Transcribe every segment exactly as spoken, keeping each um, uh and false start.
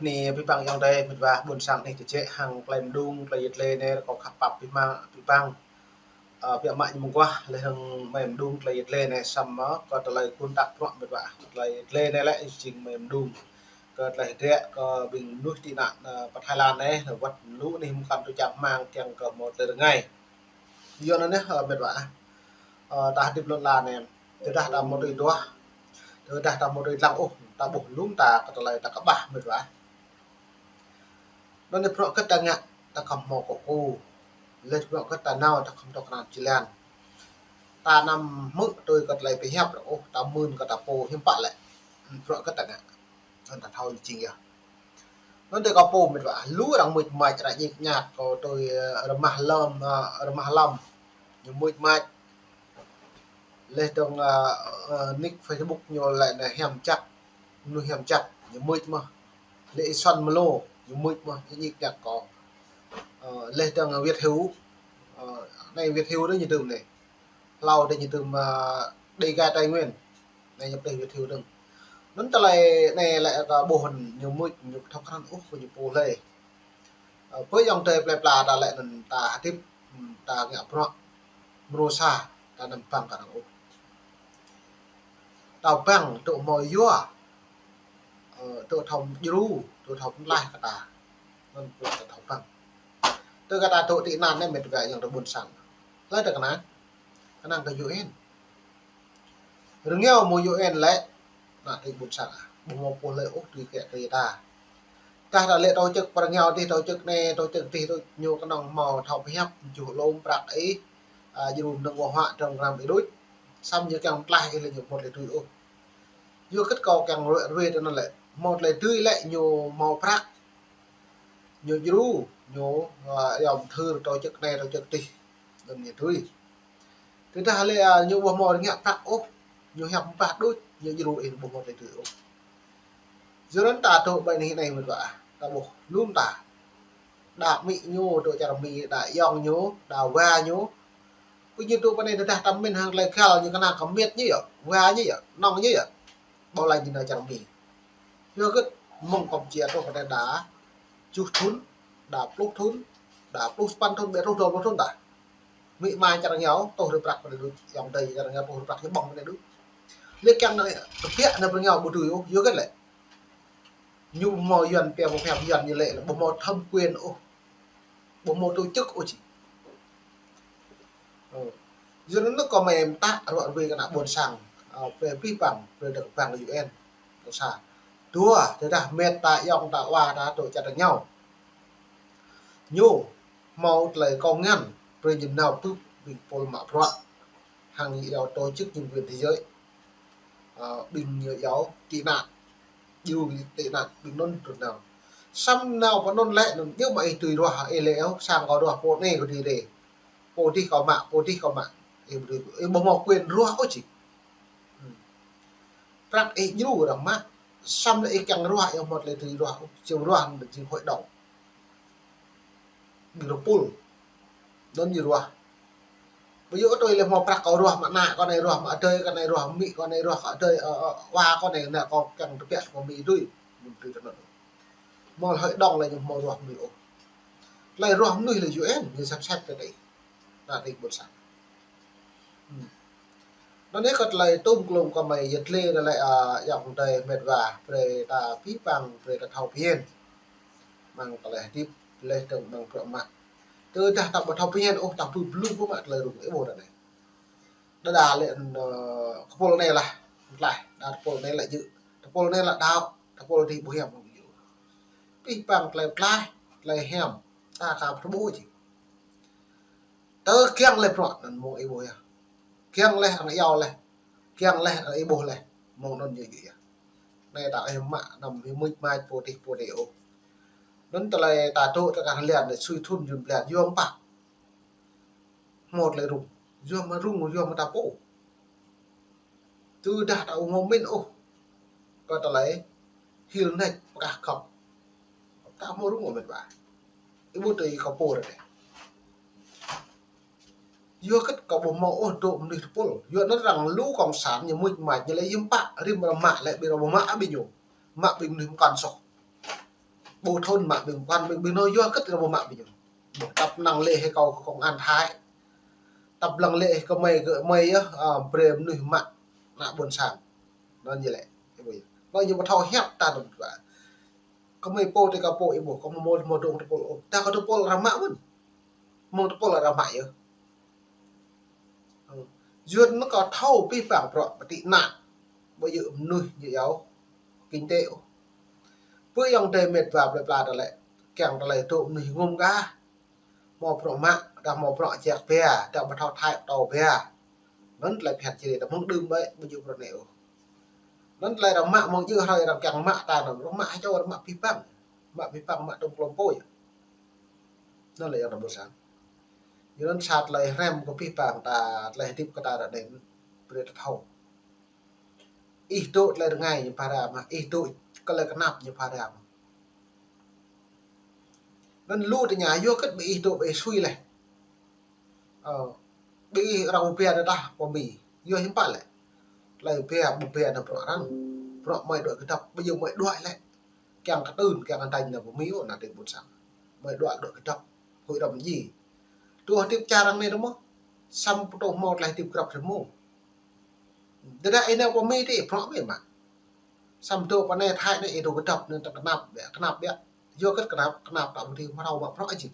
Anai pơpă yŏng tơi mĕt wa ƀôn sang anai tơjĕ hăng tơlơi mơđung tơlơi yet lĕ anai kâo khăp pap pơmă pơpă. Ơ, biă mă ñu mơguah lĕ hăng mơai mơđung tơlơi yet lĕ anai samơ̆ kơ tơlơi kŭn tăk prŏk mĕt wa. Tơlơi yet lĕ anai lĕ jing mơai mơđung. Kơ tơlơi hơdră kơ ƀing mơnuih tị nạn, ơ, pơ Thái Lan anai, lĕ wăt lu anai hmâo kăn tơčang hmang kiăng kơ hmâo tơlơi rơngai. Yua anŭn anai, ơ, mĕt wa. Ơ, ta hơdip lŏn la anai. Tơdah ta hmâo tui duah. Tơdah ta hmâo tui lăng ôh, ta ƀuh lŏm ta kơ tơlơi ta kơƀah mĕt wa. Anŭn anai prŏk kơ ta ngă, ta khŏm hmâo kơkuh. Lĕ prŏk kơ ta nao, ta khŏm tŏk kơnang jơlan. Ta anăm hmư̆ tui kơ tơlơi pơhiăp ôh, ta mưn kơ ta pô hiư̆m pă lĕ. Prŏk kơ ta ngă. Anŭn ta thâo jing yơh. Anŭn tơ kâo pô mĕt wa, lu arăng mưč mač arăng ñik ñak kâo tui, ơ, rơmah lŏm, ơ, rơmah lŏm. Ñu mưč mač. Lĕ dơ̆ng, ơ, ơ, nick Facebook ñu lĕ anai Hiam Čăk. Mơnuih Hiam Čăk, ñu mưč mơ̆n. Lĕ Y Xuân Mlô, ñu mưč mơ̆n, ñu ñik ñak kâo. Ơ, lĕ dơ̆ng Việt Hữu. Ơ, anai Việt Hữu đôč ñu tơm anai. Hlâo đôč ñu tơm, ơ, Dega Tây Nguyên. Anai ñu pơtih Việt Hữu dơ̆ng. Anŭn tơlơi anai lĕ kơ ƀuh ñu mưč, ñu tŏk kơnang ôh kơ ñu pô lĕ. Ơ, pơ yŏng tơi plơi pla ta lĕ anŭn ta hơdip, ưm, ta ngă prŏk. Mrô sa, ta anăm pơ̆ng kơnang ôh. Ta pơ̆ng tŭ hmâo yua. Ơ, tŭ thâo djru, tŭ thâo pơtlaih kơ ta. Anŭn pơ̆ng ta thâo pơ̆ng. Tơ kơ ta tŭ tị nạn anai mĕt wa yŏng tơi ƀôn sang. Hlơi ta kơnang? Kơnang kơ U N. Rơngiao mơ̆ U N lĕ, ană tơi ƀôn sang ah, ƀu hmâo pô lĕ ôh tui kĕ kơ ta. Tah ta lĕ tổ chức pơ rơngiao tih, tổ chức anai, tổ chức tih, tổ ñu kơnơ̆ng hmâo thâo pơhiăp, čuh lŏm prăk ih, a, djru mơnơ̆ng wơ̆ huă trong ram ih đôč. Samơ̆ ñu kiăng pơtlaih ih lĕ ñu hmâo tơlơi tui ôh. Yua kơ kâo kiăng rơwe, rơwe tơ anŭn lĕ, hmâo tơlơi tui lĕ ñu hmâo prăk. Ñu djru, ñu, a, yom thur tổ chức anai, tổ chức tih. Anŭn ñu tui. Tơdah lĕ, a, ñu ƀu hmâo rơngiă prăk ôh, ñu hiăp mơ̆ pah đôč, ñu djru ih ƀu hmâo tơlơi tui ôh. Yua anŭn ta tŭ ƀơi anai anai mĕt wa, ta ƀuh lŏm ta. Đa amĭ ñu tŭ čar Mi, đa ayŏng ñu, đa wa ñu. Kơ ñu tŭ pơ anai tơdah ta mĭn hăng tơlơi khăl ñu kơnang kơ met ñu yơh, wa ñu yơh, nŏng ñu yơh. Ƀu laĭ ñu nao čar Mi. Yua kơ mơ̆ng Campuchia truh pơ anai đa tơjuh thŭn, đa pluh thŭn, đa pluh sapăn thŭn, ƀiă truh dua pluh thŭn ta. Amĭ ama čar rơngiao, tŭ rơprăk pơ anai đôč, yŏng tơi čar rơngiao tŭ rơprăk ñu ƀơ̆ng pơ anai đôč. Lĕ kiăng anai, tơbiă anai pơ rơngiao ƀu tui ôh, yua kơ lĕ. Ñu ƀu hmâo Yuan pia ƀu pia Yuan ñu lĕ, ƀu hmâo thẩm quyền ôh. Ƀu hmâo tổ chức ôh či. Ơ. Yua anŭn kâo mơ̆n ta rơwe kơ ană ƀôn sang, ơ, pơpih pơ̆ng, pơdơ̆ng pơ̆ng U N. Tơ sa. Dua, tơdah met ta yŏng ta wa ta tŭ čar rơngiao. Ñu hmâo tơlơi kông ngăn, brơi ñu nao bưp ƀing pô mă bruă. Hăng yua tổ chức nhân quyền thế giới. Ơ, ƀing ñu yua tị nạn. Djru tị nạn, ƀing anŭn trŭn nao. Samơ̆ nao pơ anŭn lĕ, anŭn yua mă ih tui ruah, ih lĕ ôh, sang kâo ruah pô anai kơ dih rê. Pô dih kâo mă, pô dih kâo mă. Ih ƀu tui, ih ƀu hmâo quyền ruah ôh či. Ưm. Prăk ih djru arăng mă, samơ̆ lĕ ih kiăng ruah, ih hmâo tơlơi tui ruah, čiăng ruah anŭn jing hội đồng. Ƀing rơpul. Anŭn ñu ruah. Ƀu djơ̆ tui lĕ hmâo prăk kâo ruah mă ană kâo anai, ruah mă adơi kâo anai, ruah amĭ kâo anai, ruah kâo adơi, ơ, ơ, wa kâo anai, ană kâo kiăng tơbiă kơ amĭ tui. Ñu tui tơ anŭn. Hmâo hội đồng lĕ ñu hmâo ruah mơnuih ôh. Tơlơi ruah mơnuih lĕ U N, ñu sep sep tơdơi. Ană tơi ƀôn sang. Ưm. Anŭn anai kơ tơlơi tŭm klŭm kơ mơi yet lĕ tơlơi, a, yŏng tơi mĕt wa, brơi ta pơpih pơ̆ng, brơi ta thâo phiăn. Mơ̆ng tơlơi hơdip, lĕ dơ̆ng mơ̆ng bruă mă. Tơdah ta ƀu thâo phiăn ôh, ta bưp blung pơ mă tơlơi rŭng ih ƀuh anai. Đơđa lĕ, ơ, kơpul anai lah, tlaih, đa kơpul anai lah djơ̆, kơpul anai lah đaŏ, kơpul dih ƀu hiam ƀu djơ̆. Pơpih pơ̆ng tơlơi tlaih, tơlơi hiam, ta ka pơtơƀu či. Tơ kiăng lĕ bruă anŭn mơ̆ng ih ƀuh yơh. Kiăng lĕ arăng iâu lĕ. Kiăng lĕ arăng ih ƀuh lĕ. Mơ̆ng anŭn yơh yơh. Anai ta ih mă anăm ih mưč mač pô dih pô dih ôh. Anŭn tơlơi ta tŭ tơ kah lian lĕ sui thŭn jun blan yua mơ̆ pă. Hmâo tơlơi rŭng. Yua mă rŭng, yua mă ta pô. Tơdah ta ƀu hmâo mĭn ôh. Kơ tơlơi hil nač pơkah khŏm. Ta hmâo rŭng ôh mĕt wa. Ih ƀuh tui kơ pô ră anai. Yua kơ kâo ƀu hmâo ôh dŏ mơnuih tơpul. Yua anŭn arăng lu cộng sản ñu mưč mač ñu lĕ hiư̆m pă, rĭm arăng mă lĕ ƀing arăng ƀu mă ƀing ñu. Mă ƀing mơnuih mơkăn soh. Ƀu thun mă ƀing păn ƀing, ƀing anŭn yua hơget ta ƀu mă ƀing ñu. Tăp năng lĕ hĭ kâo kơ công an Thái. Tăp năng lĕ hĭ kơ mơi kơ mơi yơh, a, brơi mơnuih mă ană ƀôn sang. Anŭn ñu lĕ. Anŭn ñu ƀu thâo hiăp ta anŭn ƀă. Kơ mơi pô tơ kâo pô ih ƀuh, kâo mơ̆ mơ̆ dŏng tơpul ôh. Ta kơ tơpul arăng mă mơ̆n. Mơ̆ng tơpul arăng mă yơh. Yua anŭn kâo thâo pih pang bruă pơtĭ ană. Ƀu djơ̆ mơnuih ñu yua kinh tế ôh. Pơ ayŏng adơi met wa plơi pla tơlơi, kiăng tơlơi tŭ mơnuih ngŭm gah. Hmâo bruă mă, dah hmâo bruă jak bia, dah ƀu thâo Thái pơtô bia. Anŭn tơlơi phiăn čih ta mơ̆ng đưm ƀĕ, ƀu djơ̆ bruă anai ôh. Anŭn tơlơi arăng mă mơ̆ng djơ̆ hrơi arăng kiăng mă ta anŭn, arăng mă hơčô, arăng mă pih pang. Mă pih pang, mă tŭm klom pô yơh. Anŭn lĕ ayŏng adơi ƀôn sang. Yua anŭn sa tơlơi hrăm kơ pih pang ta, tơlơi hơdip kơ ta ră anai, brơi ta thâo. Ih dŏ tơlơi rơngai ñu phara mă, ih dŏ tơlơi kơnap ñu phara mă. Anŭn lu tơña yua hơget ƀing ih dŏ ƀing ih sui laih. Ơ, ƀing ih arăng ƀu bia tơdah pơ Mi. Yua hiư̆m pă lĕ. Tơlơi bia ƀu bia anŭn bruă arăng. Bruă mơi đuaĭ kơdŏp, ƀu djơ̆ mơi đuaĭ lĕ. Kiăng kơtưn, kiăng kơtưn ană pơ Mi ôh, ană tơlơi ƀôn sang. Mơi đuaĭ đuaĭ kơdŏp, hui đŏm ji. Truh hơdip čar arăng anai tơ mơ̆. Samơ̆ pơtô hmâo tơlơi hơdip grăp rơmô. Tơdah ih nao pơ Mi tơ ih bruă mơi mă. Samơ̆ dŏ pơ anai Thái anai ih dŏ kơdŏp anŭn ta kơnap biă, kơnap biă. Yua hơget kơnap, kơnap ta ƀu dưi mă rơmô mă bruă jing.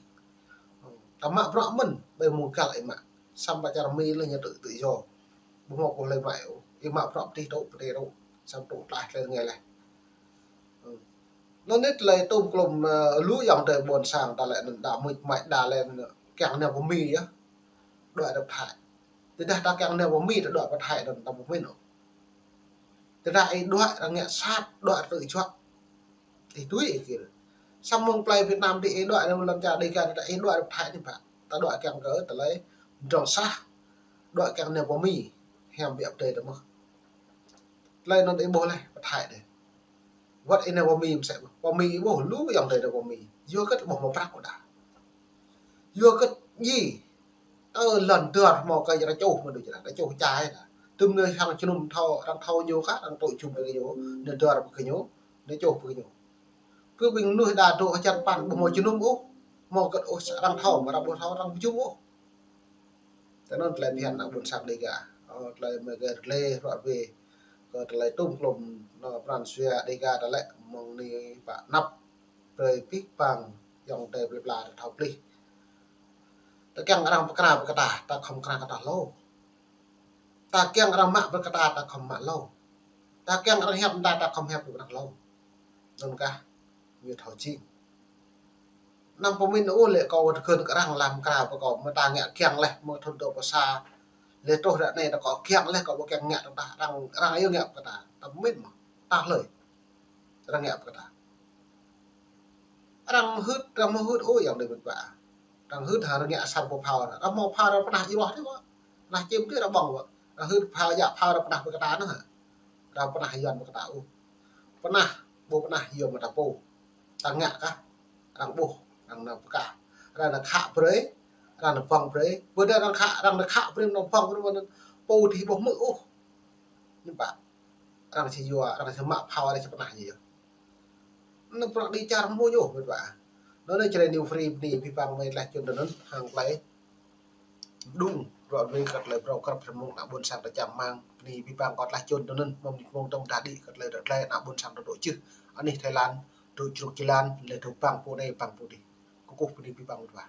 Ta mă bruă mơ̆n, ƀơi mông găl ih mă. Samơ̆ pơ čar Mi lĕ ñu tŭ tŭ yua. Ƀu hmâo pô hlơi mă ôh. Ih mă bruă pơtih tŭ, pơtih tŭ. Samơ̆ tŭ tlaih tlaih rơngai laih. Anŭn anai tơlơi tŭm klom, ơ, lu ayŏng adơi ƀôn sang ta lĕ anŭn đa mưč mač đa lĕ anŭn kiăng nao pơ Mi yơh. Đuaĭ rơ̆p Thái. Tơdah ta kiăng nao pơ Mi ta đuaĭ pơ Thái anŭn ta ƀu mĭn ôh. Tơdah ih đuaĭ arăng ngă sat, đuaĭ tơjuă. Ih tui ih kir. Samơ̆ mơ̆ng plơi Việt Nam tơ ih đuaĭ arăng lŏn čar Đêga ta ih đuaĭ rơ̆p Thái anai ƀă. Ta đuaĭ kiăng kơ tơlơi mơdrŏng sah. Đuaĭ kiăng nao pơ Mi. Hiam biă pơdơi ta mơ̆. Tơlơi anŭn ih ƀuh laih pơ Thái dih. Wơ̆t ih nao pơ Mi mơsĕ ƀuh. Pơ Mi ih ƀuh lu ayŏng adơi nao pơ Mi. Yua hơget ƀuh mă prăk kơ đa. Yua hơget ji. Tơ lŏn dơr hmâo kơ arăng čuh mơ̆n đôč arăng čuh čai đa. Tơm anai hăng jơnum thâo, arăng thâo ñu kah, arăng tŭ jum ƀơi ñu, anai dơr ƀơi ñu, anai čuh ƀơi ñu. Kơ ƀing mơnuih đa dŏ hơjăn păn ƀu hmâo jơnum ôh. Hmâo hơget ôh arăng thâo, mă arăng ƀu thâo, arăng ƀu jum ôh. Tơ anŭn tơlơi phiăn ană ƀôn sang Đêga. Ơ, tơlơi mơi gơ̆ rơlê ruă bê. Kơ tơlơi tŭm klom anŏ pran jua Đêga ta lĕ mơ̆ng anai pă anăp. Brơi pih pang ayŏng adơi plơi pla ta thâo plih. Ta kiăng arăng pơkra brơi kơ ta, ta khŏm pơkra kơ ta hlâo. Ta kiăng arăng mă brơi kơ ta, ta khŏm mă hlâo. Ta kiăng arăng hiăp ta, ta khŏm hiăp brơi kơ arăng hlâo. Anŭn kah ñu thâo jing. Anăm pơmĭn ôh lĕ kâo tơgơ̆n kơ arăng lăm krao pơ kâo, mơ̆ ta ngă kiăng laih, mơ̆ thun dŏ pơ sa. Lĕ truh ră anai ta kâo kiăng laih, kâo ƀu kiăng ngă tơdah arăng, arăng yơh ngă pơ ta. Ta pơmĭn mơ̆, ta hlơi. Arăng ngă pơ ta. Arăng hưt, arăng mơ̆ hưt ôh ayŏng adơi met wa. Arăng hưt hă arăng ngă asar pơ phao, arăng hmâo phao arăng pơnah djru tih wa. Pơnah čim tih arăng ƀơ̆ng wa. Arăng hưt phao, djă phao arăng pơnah pơ kơ ta anŭn hă. Arăng pơnah Yuan pơ kơ ta ôh. Pơnah, ƀu pơnah yua mơta pô. Ta ngă kah, arăng ƀuh, arăng nao pơkă. Arăng nao khă brơi, arăng nao ƀơ̆ng brơi. Ƀôdah arăng khă, arăng nao khă brơi, nao ƀơ̆ng brơi, pô tih ƀu hmư̆ ôh. Anŭn ƀă. Arăng či yua, arăng či mă phao, arăng či pơnah yơh. Anŭn bruă đĭ čar mơ̆ ñu, met wa. Anŭn anai čơrê New Free bơni pih pang mơi tlaih čun tơ anŭn, hăng tlaih Mơđung, ră anai kơ tơlơi phrâo krăp hrăm mơ̆ng ană ƀôn sang ta čang rơmang, bơni pih pang kơ tlaih čun tơ anŭn, mơ̆ng mơ̆ng tơ̆ng dah đĭ kơ tơlơi ră tơlơi ană ƀôn sang ta dŏ čih. Anih Thái Lan, dŏ čruk jơlan, lĕ dŏ pang pô anai pang pô adih. Kơkuh bơni pih pang met wa.